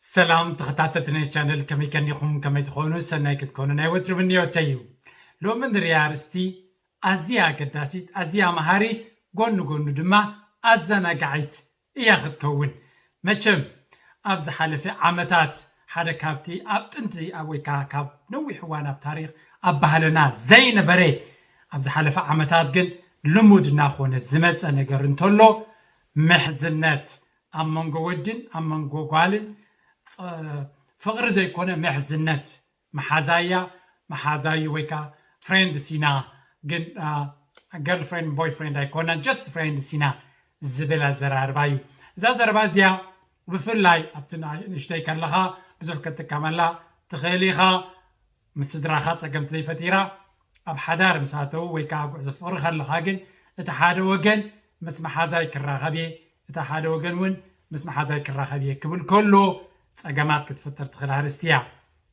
ሰላም ተኸታተልቲ ናይ ቻነል፣ ከመይ ቀኒኹም? ከመይ ትኾኑ? ሰናይ ክትኮኑ ናይ ወትሩ ምንዮተይ እዩ። ሎሚ ንሪኣ ኣርእስቲ ኣዝያ ኣገዳሲት፣ ኣዝያ መሃሪት፣ ጎኒ ጎኒ ድማ ኣዘናጋዒት እያ ክትከውን። መቸም ኣብ ዝሓለፈ ዓመታት ሓደ ካብቲ ኣብ ጥንቲ ኣብ ወይ ከዓ ካብ ነዊሕ እዋን ኣብ ታሪኽ ኣብ ባህልና ዘይነበረ፣ ኣብ ዝሓለፈ ዓመታት ግን ልሙድ እናኾነ ዝመፀ ነገር እንተሎ፣ ምሕዝነት፣ ኣብ መንጎ ወድን ኣብ መንጎ ጓልን ጸ-፣ ፍቕሪ ዘይኮነ ምሕዝነት፣ መሓዛያ፣ መሓዛዩ ወይ ከዓ ፍሬንድስ ኢና፣ ግን ገርልፍሬንድ ቦይፍሬንድ ኣይኮነን፣ ጀስት ፍሬንድስ ኢና ዝብል ኣዘራርባ እዩ። እዛ ዘረባ እዚኣ ብፍላይ ኣብቲ ንእሽተይ ከለኻ ብዙሕ ክትጥቀመላ ትኽእል ኢኻ። ምስ ስድራኻ ጸገም ተዘይፈጢራ ኣብ ሓዳር ምስ ኣተዉ ወይ ከዓ ጉዕዞ ፍቕሪ ከለኻ ግን እቲ ሓደ ወገን ምስ መሓዛይ ክራኸብ እየ፣ እቲ ሓደ ወገን እውን ምስ መሓዛይ ክራኸብ እየ ክብል ከሎ ጸገማት ክትፍጠር ትኽእል ኣርእስቲ እያ።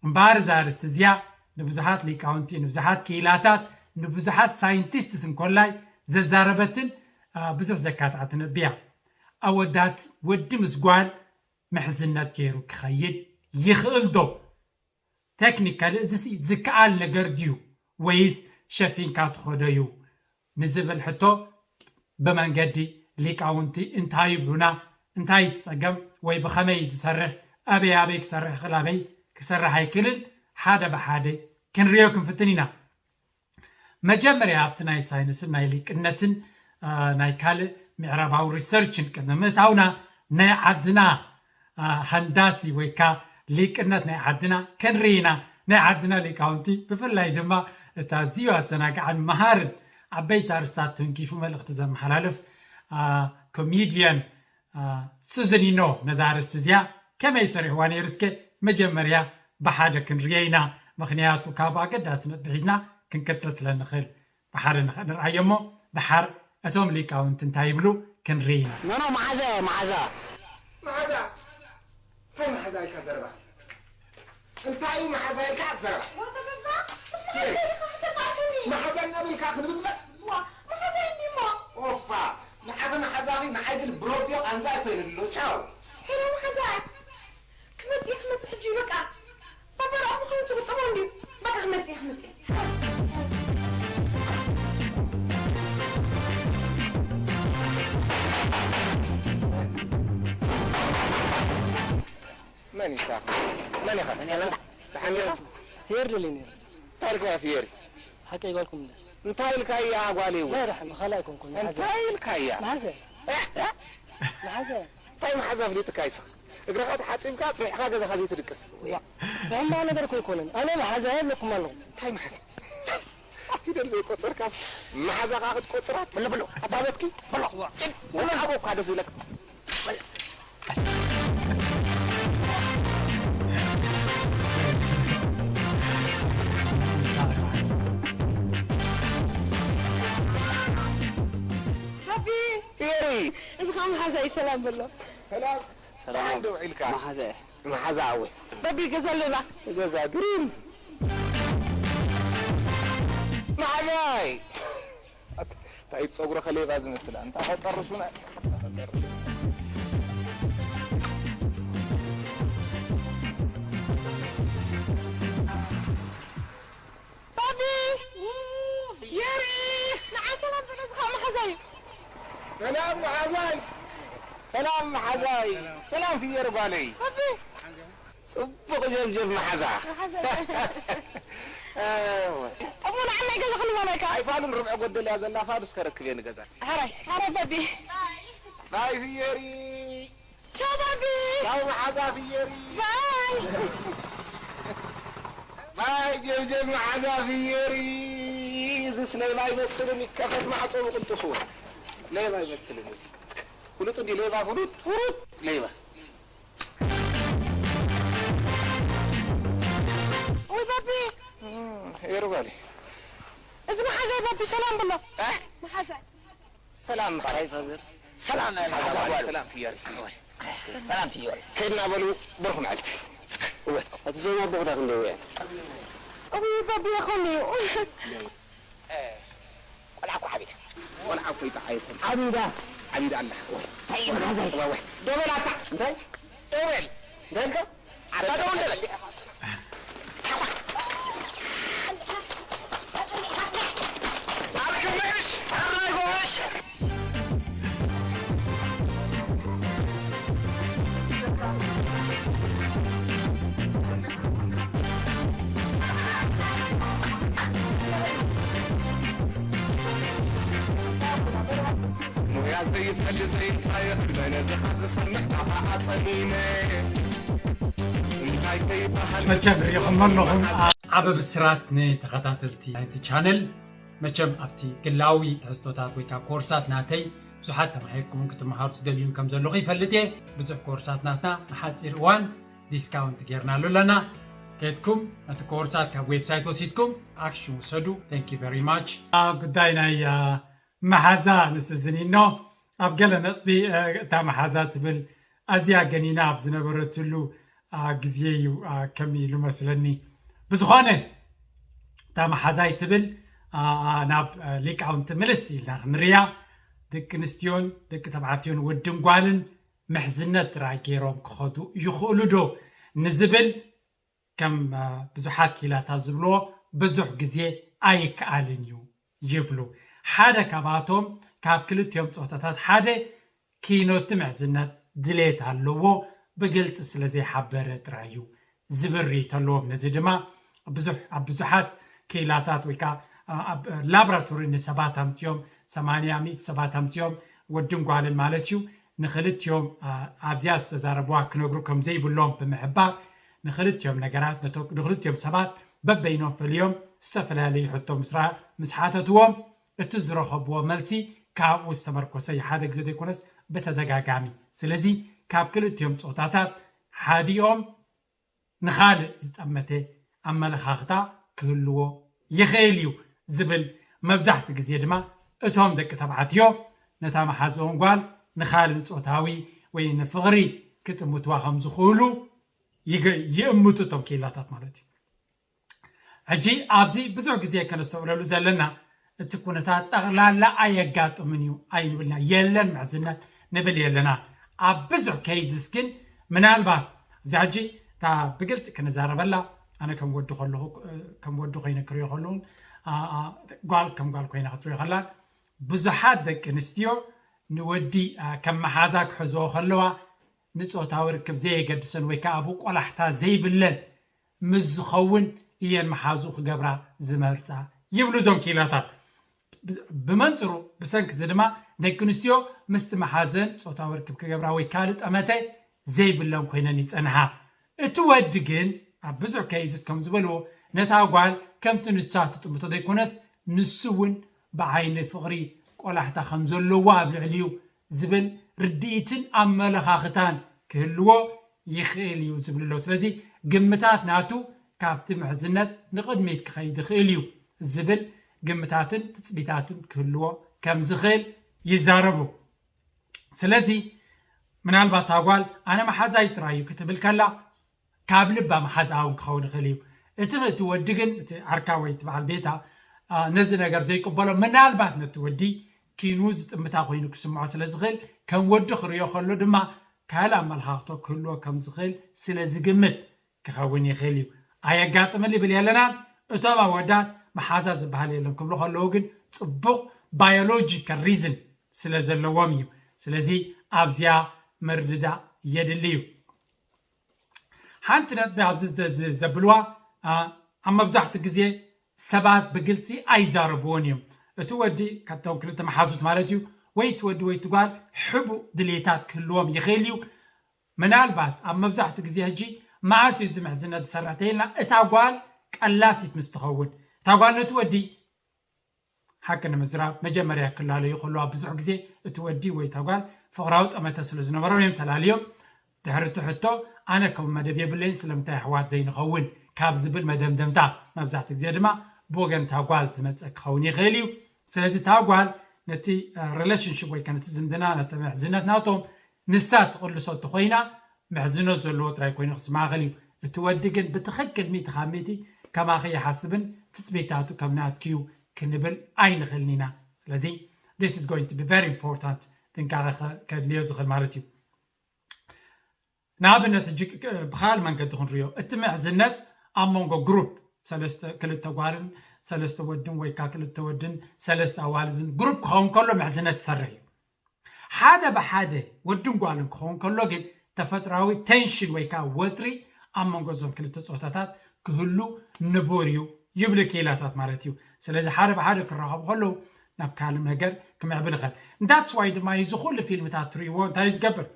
እምበኣር እዛ ኣርእስቲ እዚኣ ንብዙሓት ሊቃውንቲ፣ ንብዙሓት ክኢላታት፣ ንብዙሓት ሳይንቲስትስ እንኮላይ ዘዛረበትን ብዙሕ ዘካትዓትን ነጥቢ እያ። ኣወዳት ወዲ ምስ ጓል ምሕዝነት ገይሩ ክኸይድ ይኽእል ዶ? ቴክኒካሊ እዚሲ ዝከኣል ነገር ድዩ ወይስ ሸፊንካ ትኸዶ እዩ ንዝብል ሕቶ ብመንገዲ ሊቃውንቲ እንታይ ይብሉና፣ እንታይ እቲ ጸገም ወይ ብኸመይ ዝሰርሕ፣ ኣበይ ኣበይ ክሰርሕ ይኽእል፣ ኣበይ ክሰርሕ ኣይክእልን፣ ሓደ ብሓደ ክንሪኦ ክንፍትን ኢና። መጀመርያ ኣብቲ ናይ ሳይንስን ናይ ሊቅነትን ናይ ካልእ ምዕራባዊ ሪሰርችን ቅድሚ ምእታውና ናይ ዓድና ሃንዳሲ ወይ ከዓ ሊቅነት ናይ ዓድና ክንርኢ ኢና። ናይ ዓድና ሊቃውንቲ ብፍላይ ድማ እታ ኣዝዩ ኣዘናጋዕን መሃርን ዓበይቲ ኣርስታት ተንኪፉ መልእኽቲ ዘመሓላልፍ ኮሚድያን ሱዝኒኖ ነዛ ኣርእስቲ እዚኣ ከመይ ሰሪሕዋ ነይሩ እስከ መጀመርያ ብሓደ ክንርዮ ኢና። ምኽንያቱ ካብ ኣገዳሲ ነጥቢ ሒዝና ክንቅጽል ስለ ንኽእል ብሓደ ንርኣዮ እሞ ድሓር እቶም ሊቃውንቲ እንታይ ይብሉ ክንርኢ ኢና። ኖኖ መሓዛ እየ መሓዛ። መሓዛ እንታይ መሓዛ ኢልካ ዘረባ? እንታይ እዩ መሓዛ ኢልካ ዘረባ? መሓዛ እናበልካ ክንብፅበፅ? ኦፋ ንዓኺ መሓዛኺ ንዓይ ግን ብረድዮ ቃንዛ ኣይኮይነ ኣሎ። ቻው። ሄሎ መሓዛ ክመፅእ ክመፅእ ሕጂ በቃ ባባ ርኣኹ ከይኑ ትቁጠቦ እንድዩ። በቃ ክመፅእ ክመፅእ። መን ኢኻ? መን ኢኻ? ደሓን ዲኻ? ፍየር ደልየ ነይረ። እንታይ ኢልካ ፍየር? ሓቂ ይበልኩም እንደ እንታይ ኢልካያ ጓለይ እውን? ናይ ርሕም ኻልእ ኣይኮንኩን። እንታይ ኢልካያ? መሓዘ። መሓዘ። እንታይ መሓዛ ኣፍሊጥካ ይስኻ? እግርኻ ተሓጺብካ ጽኒሕካ ገዛኻ ዘይትድቅስ። ሕማቕ ነገር እኮ ኣይኮነን። ኣነ መሓዛ የብለኩም ኣለኹ። እንታይ መሓዛ? ፊደል ዘይቆጸርካስ መሓዛኻ ክትቆጽራ? ብሎ፣ ብሎ። ኣታ በትኪ? ብሎ። ጭድ። ብሎ። ኣቦ እኳ ደስ ይብለካ። ባቢ! ፊየሪ! እዚ ኸዓ መሓዛ እዩ፣ ሰላም በሎ። ሰላም። ሰላም። ደሓን ዶ ውዒልካ? መሓዛ እየ። መሓዛ ኣወይ። በቢ ገዛ ኣለና። ገዛ ግሪን። መሓዛይ። እንታይ ጸጉሪ ከሌባ ዝመስል፣ ኣንታ ኸጠርሹና። በቢ። የሪ። ንዓ ሰላም በሎ፣ እዚ ኸዓ መሓዛይ። ሰላም መሓዛይ። ሰላም መሓዛይ። ሰላም ፍየር ጓለይ። በቢ። ጽቡቕ ጀብጀብ መሓዛ። መሓዛይ። እሞ ንዓናይ ገዛ ክንበላይካ። ኣይፋሉን ርብዒ ጎደል እያ ዘላ፣ ፋዱስ ከረክብ እየ ንገዛ። ሕራይ፣ ሕራይ በቢ። ባይ ፍየሪ። ቻው በቢ። ቻው መሓዛ ፍየሪ። ባይ። ባይ ጀብጀብ መሓዛ ፍየሪ። እዚስ ሌባ ኣይመስልን፣ ይከፈት ማዕጾ ብቕልጥፉ። ሌባ ኣይመስልን እዚ። ፍሉጥ እንዲ ሌባ ፍሉጥ፣ ፍሉጥ ሌባ። ወይ ባቢ። እም፣ ሄሩ ጓለይ። እዚ መሓዛይ ባቢ ሰላም በሎ። እ? መሓዛይ። ሰላም። ባራይ ፋዘር። ሰላም፣ መሓዛ መሓዛ ጓለይ። ጓለይ። ሰላም ፍየሪ። ሰላም ፍየሪ። ከድና በሉ፣ በርኹ መዓልቲ። እወ፣ እቲ ዞና ኣቦ ክዳ ክንደይ ውዕል? እውይ፣ ባቢ ይኾን እዩ። እ፣ ቆልዓ እኮ ዓቢዳ። ቆልዓ እኮ ይጠዓየት። ዓቢዳ። ዓንዲ ኣላ። እንታይ እዩ መሓዛይ? ወ- ወ- ደበል ኣታ። እንታይ? ደበል። እንታይ ኢልካ? ኣታ ደው እንደ በል። ኣርክብሽ! ኣራይ ጎሽ! ሞያ ዘይፈሊ ዘይታየር በነዚ ካብ ዝሰምዕ ኣፋ ኣጸሚመ። እንታይ ከይበሃል መቸም ሪኹሞ ኣለኹም። ዓቢ ብስራት ንተኸታተልቲ ናይዚ ቻነል። መቸም ኣብቲ ግላዊ ትሕዝቶታት ወይ ከዓ ኮርሳት ናተይ ብዙሓት ተማሂርኩምን ክትመሃሩ ትደልዩን ከም ዘለኹ ይፈልጥ እየ። ብዙሕ ኮርሳት ናትና ንሓፂር እዋን ዲስካውንት ጌርናሉ ኣለና። ከድኩም ነቲ ኮርሳት ካብ ዌብሳይት ወሲድኩም ኣክሽን ውሰዱ። Thank you very much። ኣብ ጉዳይ ናይ መሓዛ ንስዝኒኖ ኣብ ገለ ነጥቢ እታ መሓዛ ትብል ኣዝያ ገኒና ኣብ ዝነበረትሉ ግዜ እዩ ከም ኢሉ መስለኒ። ብዝኾነ እታ መሓዛይ ትብል ናብ ሊቃውንቲ ምልስ ኢልና ክንርያ፣ ደቂ ኣንስትዮን ደቂ ተባዕትዮን ወድን ጓልን ምሕዝነት ጥራይ ገይሮም ክኸዱ ይኽእሉ ዶ ንዝብል ከም ብዙሓት ኪላታት ዝብልዎ ብዙሕ ግዜ ኣይከኣልን እዩ ይብሉ። ሓደ ካብኣቶም ካብ ክልቲኦም ፆታታት ሓደ ኪኖቲ ምሕዝነት ድሌት ኣለዎ፣ ብግልፂ ስለ ዘይሓበረ ጥራይ እዩ ዝብል ርእይቶ ኣለዎም። ነዚ ድማ ብዙሕ ኣብ ብዙሓት ክኢላታት ወይ ከዓ ኣብ ላብራቶሪ ንሰባት ኣምፅኦም ሰማንያ ሚእቲ ሰባት ኣምፅኦም ወድን ጓልን ማለት እዩ ንክልቲኦም ኣብዚኣ ዝተዛረብዋ ክነግሩ ከም ዘይብሎም ብምሕባር ንክልቲኦም ነገራት ንክልቲኦም ሰባት በበይኖም ፈልዮም ዝተፈላለዩ ሕቶ ምስ ሓተትዎም እቲ ዝረኸብዎ መልሲ ካብኡ ዝተመርኮሰ እዩ። ሓደ ግዜ ዘይኮነስ ብተደጋጋሚ። ስለዚ ካብ ክልቲኦም ፆታታት ሓዲኦም ንኻልእ ዝጠመተ ኣመለኻኽታ ክህልዎ ይኽእል እዩ ዝብል መብዛሕቲ ግዜ ድማ እቶም ደቂ ተባዕትዮ ነታ መሓዝኦም ጓል ንኻልእ ፆታዊ ወይ ንፍቕሪ ክጥምትዋ ከም ዝኽእሉ ይእምቱ እቶም ክኢላታት ማለት እዩ። ሕጂ ኣብዚ ብዙሕ ግዜ ከነስተውዕለሉ ዘለና እቲ ኩነታት ጠቕላላ ኣየጋጥምን እዩ ኣይንብልና። የለን ምሕዝነት ንብል የለና። ኣብ ብዙሕ ኬይዝስ ግን ምናልባት እዛ ሕጂ እታ ብግልፂ ክንዛረበላ ኣነ ከም ወዲ ከለኹ ከም ወዲ ኮይነ ክሪኦ ከለውን ጓል ከም ጓል ኮይነ ክትሪኦ ከላን ብዙሓት ደቂ ኣንስትዮ ንወዲ ከም መሓዛ ክሕዝዎ ከለዋ ንፆታዊ ርክብ ዘየገድሰን ወይ ከዓ ኣብኡ ቆላሕታ ዘይብለን ምስ ዝኸውን እየን መሓዝኡ ክገብራ ዝመርፃ ይብሉ እዞም ክኢላታት። ብመንፅሩ ብሰንኪ እዚ ድማ ደቂ ኣንስትዮ ምስቲ መሓዘን ፆታዊ ርክብ ክገብራ ወይ ካልእ ጠመተ ዘይብለን ኮይነን ይፀንሓ። እቲ ወዲ ግን ኣብ ብዙሕ ከይዝት ከም ዝበልዎ ነታ ጓል ከምቲ ንሳ ትጥምቶ ዘይኮነስ ንሱ እውን ብዓይኒ ፍቕሪ ቆላሕታ ከም ዘለዎ ኣብ ልዕሊኡ ዝብል ርድኢትን ኣመለኻኽታን ክህልዎ ይኽእል እዩ ዝብል ኣለዉ። ስለዚ ግምታት ናቱ ካብቲ ምሕዝነት ንቕድሚት ክኸይድ ይኽእል እዩ ዝብል ግምታትን ትፅቢታትን ክህልዎ ከም ዝኽእል ይዛረቡ። ስለዚ ምናልባት ኣጓል ኣነ መሓዛይ ጥራይ እዩ ክትብል ከላ ካብ ልባ መሓዛኣ እውን ክኸውን ይኽእል እዩ። እቲ እቲ ወዲ ግን እቲ ዓርካ ወይ እቲ በዓል ቤታ ነዚ ነገር ዘይቅበሎ ምናልባት ነቲ ወዲ ኪኑ ዝጥምታ ኮይኑ ክስምዖ ስለ ዝኽእል ከም ወዲ ክርእዮ ከሎ ድማ ካልእ ኣመልኻኽቶ ክህልዎ ከም ዝኽእል ስለ ዝግምት ክኸውን ይኽእል እዩ። ኣየጋጥምን ይብል የለናን። እቶም ኣወዳት መሓዛ ዝበሃል የለን ክብሉ ከለዉ ግን ፅቡቕ ባዮሎጂካል ሪዝን ስለ ዘለዎም እዩ። ስለዚ ኣብዚኣ ምርድዳእ የድሊ እዩ። ሓንቲ ነጥቢ ኣብዚ ዘብልዋ ኣብ መብዛሕትኡ ግዜ ሰባት ብግልፂ ኣይዛረብዎን እዮም። እቲ ወዲ ካብቶም ክልተ መሓዙት ማለት እዩ ወይ እቲ ወዲ ወይ እቲ ጓል ሕቡእ ድሌታት ክህልዎም ይኽእል እዩ። ምናልባት ኣብ መብዛሕትኡ ግዜ ሕጂ መዓስ እዩ እዚ ምሕዝነት ዝሰርሕ ተይልና እታ ጓል ቀላሲት ምስ ትኸውን እታ ጓል ነቲ ወዲ ሓቂ ንምዝራብ መጀመርያ ክላለዩ ከለዋ ብዙሕ ግዜ እቲ ወዲ ወይ እታ ጓል ፍቕራዊ ጠመተ ስለ ዝነበሮም እዮም ተላልዮም። ድሕሪ እቲ ሕቶ ኣነ ከም መደብ የብለይን ስለምንታይ ኣሕዋት ዘይንኸውን ካብ ዝብል መደምደምታ መብዛሕትኡ ግዜ ድማ ብወገን እታ ጓል ዝመፀ ክኸውን ይኽእል እዩ። ስለዚ እታ ጓል ነቲ ሪሌሽንሽፕ ወይ ከነቲ ዝምድና ነቲ ምሕዝነት ናቶም ንሳ ትቕልሶ እንተኾይና ምሕዝኖ ዘለዎ ጥራይ ኮይኑ ክስማዕኽል እዩ። እቲ ወዲ ግን ብትኽክል ሚእቲ ካብ ሚእቲ ከማኺ ይሓስብን ትፅቢታቱ ከም ናትኪ እዩ ክንብል ኣይንኽእልን ኢና። ስለዚ this is going to be very important ጥንቃቐ ከድልዮ ዝኽእል ማለት እዩ። ንኣብነት ሕጂ ብካል መንገዲ ክንሪዮ፣ እቲ ምሕዝነት ኣብ መንጎ ግሩፕ ሰለስተ ክልተ ጓልን ሰለስተ ወድን ወይ ከዓ ክልተ ወድን ሰለስተ ኣዋልድን ግሩፕ ክኸውን ከሎ ምሕዝነት ይሰርሕ እዩ። ሓደ ብሓደ ወድን ጓልን ክኸውን ከሎ ግን ተፈጥራዊ ቴንሽን ወይ ከዓ ወጥሪ ኣብ መንጎ እዞም ክልተ ፆታታት ክህሉ ንቡር እዩ ይብሉ ክኢላታት ማለት እዩ። ስለዚ ሓደ ብሓደ ክራኸቡ ከለዉ ናብ ካልእ ነገር ክምዕብል ይኽእል። እንዳትስ ዋይ ድማ እዚ ኩሉ ፊልምታት ትርእይዎ እንታይ እዩ ዝገብር?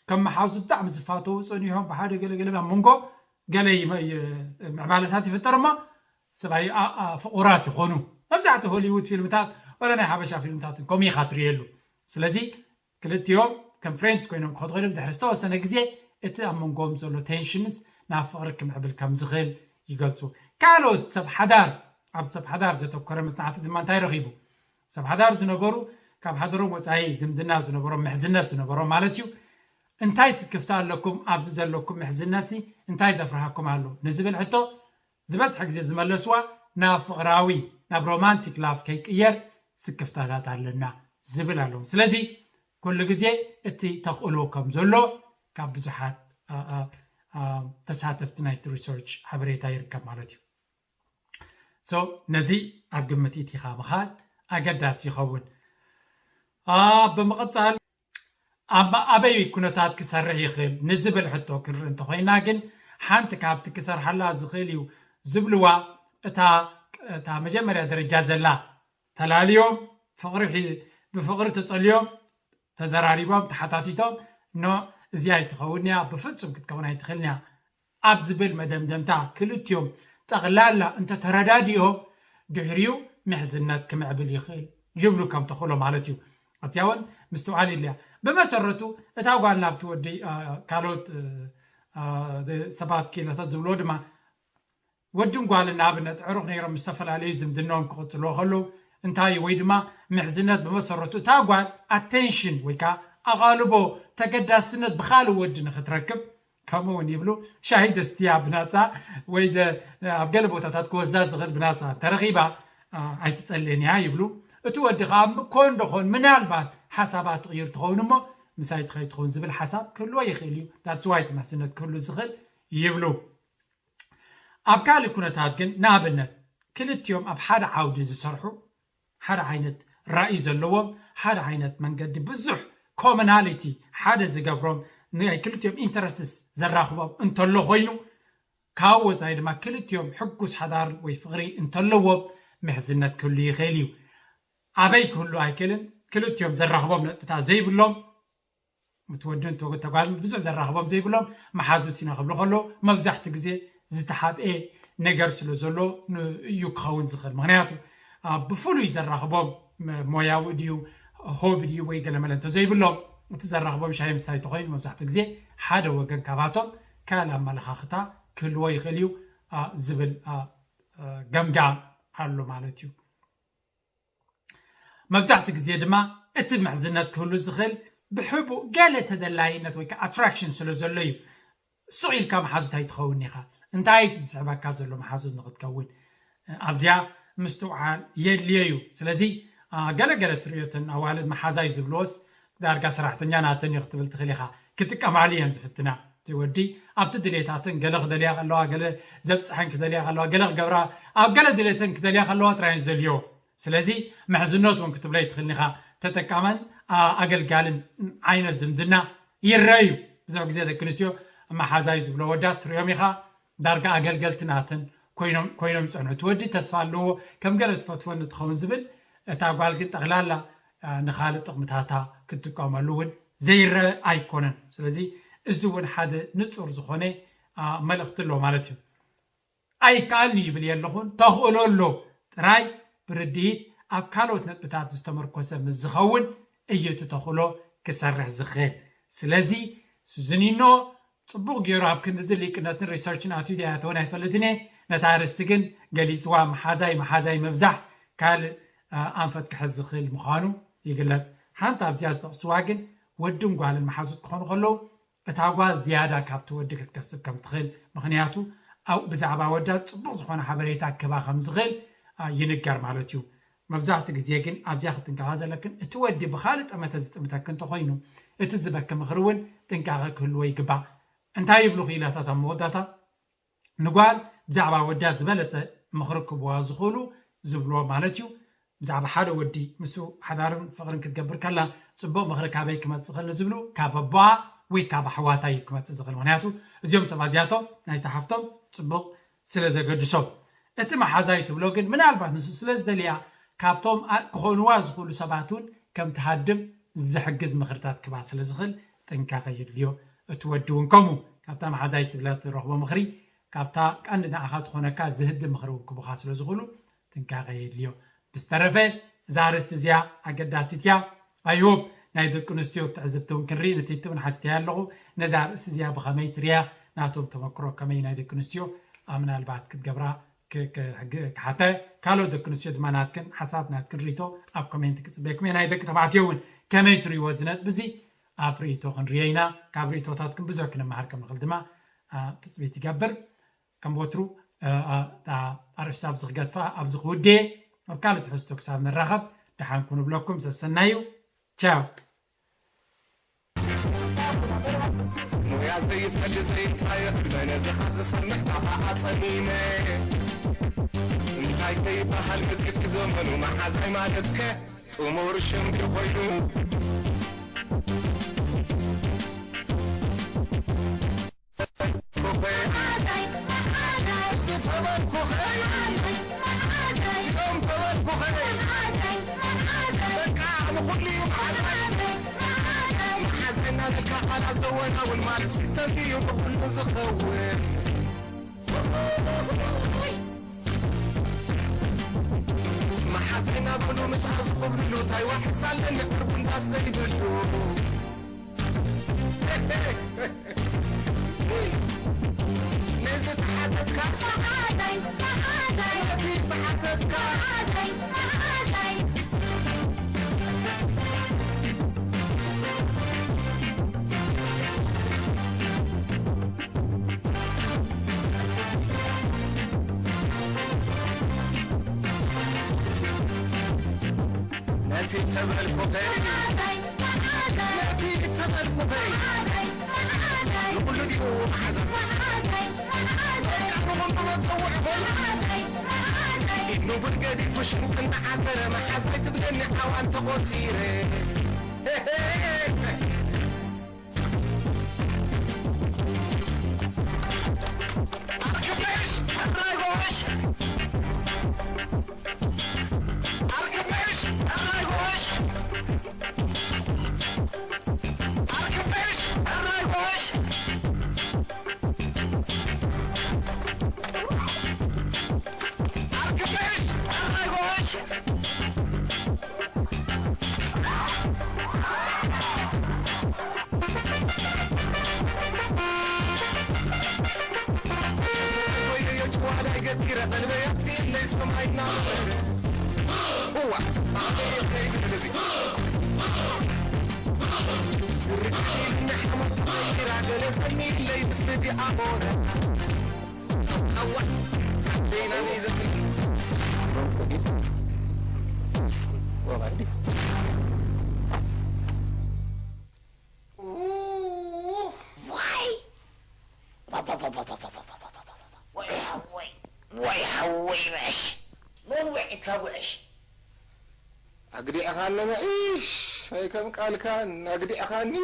ከም መሓዙ ብጣዕሚ ዝፋተዉ ፀኒሖም ብሓደ ገለገለ ኣብ መንጎ ገለ ምዕባለታት ይፍጠር እሞ ሰብኣይ ፍቑራት ይኾኑ። መብዛሕትኡ ሆሊውድ ፊልምታት ወላ ናይ ሓበሻ ፊልምታት ከምኡ ኢኻ ትርእየሉ። ስለዚ ክልቲኦም ከም ፍሬንድስ ኮይኖም ክኸዱ ኮይኖም ድሕሪ ዝተወሰነ ግዜ እቲ ኣብ መንጎም ዘሎ ቴንሽንስ ናብ ፍቕሪ ክምዕብል ከም ዝኽእል ይገልፁ። ካልኦት ሰብ ሓዳር ኣብ ሰብ ሓዳር ዘተኮረ መፅናዕቲ ድማ እንታይ ረኺቡ? ሰብ ሓዳር ዝነበሩ ካብ ሓደሮም ወፃኢ ዝምድና ዝነበሮም ምሕዝነት ዝነበሮም ማለት እዩ እንታይ ስክፍታ ኣለኩም ኣብዚ ዘለኩም ምሕዝነትሲ እንታይ ዘፍርሃኩም ኣሎ ንዝብል ሕቶ ዝበዝሐ ግዜ ዝመለስዋ ናብ ፍቕራዊ ናብ ሮማንቲክ ላቭ ከይቅየር ስክፍታታት ኣለና ዝብል ኣለዉ። ስለዚ ኩሉ ግዜ እቲ ተኽእሎ ከም ዘሎ ካብ ብዙሓት ተሳተፍቲ ናይቲ ሪሰርች ሓበሬታ ይርከብ ማለት እዩ። ነዚ ኣብ ግምት ኢትኻ ምኻል ኣገዳሲ ይኸውን። ብምቕፃል ኣበይ ኩነታት ክሰርሕ ይኽእል ንዝብል ሕቶ ክንርኢ እንተኮይና ግን ሓንቲ ካብቲ ክሰርሓላ ዝኽእል እዩ ዝብልዋ እታ መጀመርያ ደረጃ ዘላ ተላልዮም ብፍቕሪ ተፀልዮም ተዘራሪቦም ተሓታቲቶም ኖ እዚኣ ኣይትኸውን እያ ብፍፁም ክትከውን ኣይትኽእልን እያ ኣብ ዝብል መደምደምታ ክልቲኦም ጠቕላላ እንተተረዳዲኦም ድሕሪኡ ምሕዝነት ክምዕብል ይኽእል ይብሉ ከም ተኽእሎ ማለት እዩ። ኣብዚኣ እውን ምስትውዓል ይድልያ። ብመሰረቱ እታ ጓል ናብቲ ወዲ ካልኦት ሰባት ክኢላታት ዝብልዎ ድማ ወድን ጓልን ንኣብነት ዕሩኽ ነይሮም ዝተፈላለዩ ዝምድናኦም ክቕፅልዎ ከለዉ እንታይ ወይ ድማ ምሕዝነት ብመሰረቱ እታ ጓል ኣቴንሽን ወይ ከዓ ኣቓልቦ ተገዳስነት ብካልእ ወዲ ንክትረክብ ከምኡ እውን ይብሉ ሻሂ ደስትያ ብናፃ ወይ ኣብ ገለ ቦታታት ክወስዳ ዝኽእል ብናፃ እንተረኺባ ኣይትፀልእን እያ ይብሉ። እቲ ወዲ ከዓ ኮን ዶኾን ምናልባት ሓሳባ ትቕይር ትኸውን እሞ ምሳይ ትኸይ ትኸውን ዝብል ሓሳብ ክህልዎ ይኽእል እዩ። ዳትስዋይ እቲ ምሕዝነት ክህሉ ዝኽእል ይብሉ። ኣብ ካልእ ኩነታት ግን ንኣብነት ክልቲኦም ኣብ ሓደ ዓውዲ ዝሰርሑ ሓደ ዓይነት ራእይ ዘለዎም ሓደ ዓይነት መንገዲ ብዙሕ ኮመናሊቲ ሓደ ዝገብሮም ናይ ክልቲኦም ኢንተረስትስ ዘራኽቦም እንተሎ ኮይኑ ካብ ወፃኢ ድማ ክልቲኦም ሕጉስ ሓዳር ወይ ፍቕሪ እንተለዎም ምሕዝነት ክህሉ ይኽእል እዩ። ኣበይ ክህሉ ኣይክእልን ክልቲኦም ዘራኽቦም ነጥብታት ዘይብሎም እቲ ወድን ተጓልን ብዙሕ ዘራኽቦም ዘይብሎም መሓዙት ኢና ክብሉ ከሎ መብዛሕቲ ግዜ ዝተሓብኤ ነገር ስለ ዘሎ እዩ ክኸውን ዝኽእል ምክንያቱ ብፍሉይ ዘራኽቦም ሞያዊ ድዩ ሆቢ ድዩ ወይ ገለመለ እንተዘይብሎም እቲ ዘራኽቦም ሻሂ ምስታይ ተኮይኑ መብዛሕቲ ግዜ ሓደ ወገን ካባቶም ካልእ ኣመለኻኽታ ክህልዎ ይኽእል እዩ ዝብል ገምጋም ኣሎ ማለት እዩ። መብዛሕቲ ግዜ ድማ እቲ ምሕዝነት ክህሉ ዝኽእል ብሕቡእ ገለ ተደላይነት ወይ ከዓ ኣትራክሽን ስለ ዘሎ እዩ። ስቕ ኢልካ መሓዙት ኣይትኸውን ኢኻ። እንታይ እቲ ዝስዕበካ ዘሎ መሓዙት ንክትከውን ኣብዚኣ ምስትውዓል የድልዮ እዩ። ስለዚ ገለገለ ትርእዮትን ኣዋልድ መሓዛይ ዝብልዎስ ዳርጋ ሰራሕተኛ ናተን እዩ ክትብል ትኽእል ኢኻ። ክጥቀማሉ እየን ዝፍትና። እቲ ወዲ ኣብቲ ድሌታትን ገለ ክደልያ ከለዋ ገለ ዘብፅሐን ክደልያ ከለዋ ገለ ክገብራ ኣብ ገለ ድሌተን ክደልያ ከለዋ ጥራይ ዝደልዮ ስለዚ ምሕዝነት እውን ክትብሎ ይትኽእል ኢኻ ተጠቃማን ኣገልጋልን ዓይነት ዝምድና ይረኣዩ ብዙሕ ግዜ ደቂ ኣንስትዮ መሓዛይ ዝብሎ ወዳት ትሪኦም ኢኻ ዳርጋ ኣገልገልቲ ናተን ኮይኖም ኮይኖም ይፀንሑ እቲ ወዲ ተስፋ ኣለዎ ከም ገለ ትፈትወኒ ትኸውን ዝብል እታ ጓል ግን ጠቕላላ ንኻልእ ጥቕምታታ ክትጥቀመሉ እውን ዘይረአ ኣይኮነን ስለዚ እዚ እውን ሓደ ንፁር ዝኾነ መልእኽቲ ኣሎ ማለት እዩ ኣይከኣልኒ ይብል የለኹን ተኽእሎ ኣሎ ጥራይ ብርድኢት ኣብ ካልኦት ነጥብታት ዝተመርኮሰ ምስ ዝኸውን እዩ እቲ ተኽእሎ ክሰርሕ ዝኽእል ስለዚ ሱዝኒኖ ፅቡቕ ገይሩ ኣብ ክንድዚ ሊቅነትን ሪሰርችን ኣትዩ ድያ ኣይተወን ኣይፈልጥን እየ ነታ ኣርእስቲ ግን ገሊፅዋ መሓዛይ መሓዛይ ምብዛሕ ካልእ ኣንፈት ክሕዝ ዝኽእል ምዃኑ ይግለፅ ሓንቲ ኣብዚኣ ዝጠቕስዋ ግን ወድን ጓልን መሓዙት ክኾኑ ከለዉ እታ ጓል ዝያዳ ካብቲ ወዲ ክትከስብ ከም ትኽእል ምኽንያቱ ኣብኡ ብዛዕባ ወዳ ፅቡቕ ዝኾነ ሓበሬታ ክህባ ከም ዝኽእል ይንገር ማለት እዩ። መብዛሕትኡ ግዜ ግን ኣብዚኣ ክትጥንቀቓ ዘለክን፣ እቲ ወዲ ብኻልእ ጠመተ ዝጥምተኪ እንተኾይኑ፣ እቲ ዝበኪ ምኽሪ እውን ጥንቃቐ ክህልዎ ይግባእ። እንታይ ይብሉ ክኢላታት ኣብ መወዳእታ? ንጓል ብዛዕባ ወዳ ዝበለጸ ምኽሪ ክህብዋ ዝኽእሉ ዝብልዎ ማለት እዩ። ብዛዕባ ሓደ ወዲ ምስኡ ሓዳርን ፍቕርን ክትገብር ከላ ጽቡቕ ምኽሪ ካበይ ክመጽእ ይኽእል ንዝብሉ ካብ ኣቦኣ ወይ ካብ ኣሕዋታ እዩ ክመጽእ ዝኽእል። ምኽንያቱ እዚኦም ሰባት እዚኣቶም ናይታ ሓፍቶም ጽቡቕ ስለ ዘገድሶም። እቲ መሓዛይ ትብሎ ግን ምናልባት ንሱ ስለ ዝደልያ ካብቶም ኣ-፣ ክኾንዋ ዝኽእሉ ሰባት እውን ከም ትሃድም ዝሕግዝ ምኽርታት ክባ ስለ ዝኽእል ጥንቃቐ የድልዮ። እቲ ወዲ እውን ከምኡ ካብታ መሓዛይ ትብላ ትረኽቦ ምኽሪ ካብታ ቀንዲ ንዓኻ ትኾነካ ዝህድም ምኽሪ እውን ክቡኻ ስለ ዝኽእሉ ጥንቃቐ የድልዮ። ብዝተረፈ እዛ ኣርእስቲ እዚኣ ኣገዳሲት እያ። I hope ናይ ደቂ ኣንስትዮ ትዕዝብቲ እውን ክንርኢ ንቲቲ እውን ሓቲተያ ኣለኹ። ነዛ ኣርእስቲ እዚኣ ብኸመይ ትርእያ? ናቶም ተመክሮ ከመይ ናይ ደቂ ኣንስትዮ ኣብ ምናልባት ክትገብራ ክ-፣ ክ-፣ ሕግ-፣ ክሓተ። ካልኦት ደቂ ኣንስትዮ ድማ ናትክን ሓሳብ ናትክን ርእይቶ ኣብ ኮሜንት ክጽበየኩም እየ። ናይ ደቂ ተባዕትዮ እውን ከመይ ትርእይዎ እዚ ነጥቢ እዚ ኣብ ርእይቶ ክንርእዮ ኢና። ካብ ርእይቶታትኩም ብዙሕ ክንመሃር ከም ንኽእል ድማ፣ ኣ፣ ትጽቢት ይገብር። ከም ወትሩ፣ እ፣ እ፣ እታ ኣርእስቲ ኣብዚ ክገድፋ፣ ኣብዚ ክውድየ፣ ኣብ ካልእ ትሕዝቶ ክሳብ ንራኸብ፣ ደሓን ኩኑ እብለኩም፣ ሰሰናዩ። ቻው። ሞያ ዘይፈሊ ዘይታዮ ሕልመ ነዚ ካብ ዝሰምዕ ካባኣ ጸሚመ። እንታይ ከይበሃል መጺስኪ ዘመኑ መሓዛይ ማለትከ ጥሙር ሽም ድዩ ኮይኑ? መሓዘና በሉ ምሳ ዝኸብርሉ ታይ ዋሕስ ኣለኒ ዕርቡ እንዳስ ዘይብሉ። ነዚ ተሓተትካስ፣ ነቲ ተሓተትካስ። ነቲ ተበልኩኸይ፣ ነቲ ተበልኩኸይ፣ ንኹሉ ድዩ መሓዛ? በቃ ንኹሉ መጸውዕኹም። ኢዱ እውን ገዲፉ ሽምጥና ዓተረ፣ መሓዛይ ትብለኒ ዓዋን ተቖጺረ። ኣርክበሽ፣ ሕራይ ጎሽ። ኣርክበሽ፣ ሕራይ ጎሽ። ኣርክበሽ፣ ሕራይ ጎሽ። ኣርክበሽ፣ ሕራይ ጎሽ። ወይ! ወይ ሓወይ፣ ወይ ሓወይ፣ ጉዕሽ! መን ውዒካ ጉዕሽ? ኣግዲዕኻኒ ምዒሽ፣ ኣይከም ቃልካን ኣግዲዕኻኒ።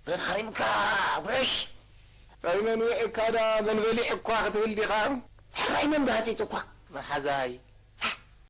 መን ሃሪምካ ጉዕሽ? ኣይ መን ውዒካ ዳ መን በሊዕኳ ክትብል ዲኻ? ሕራይ መን ዳህጺጽኳ? መሓዛይ።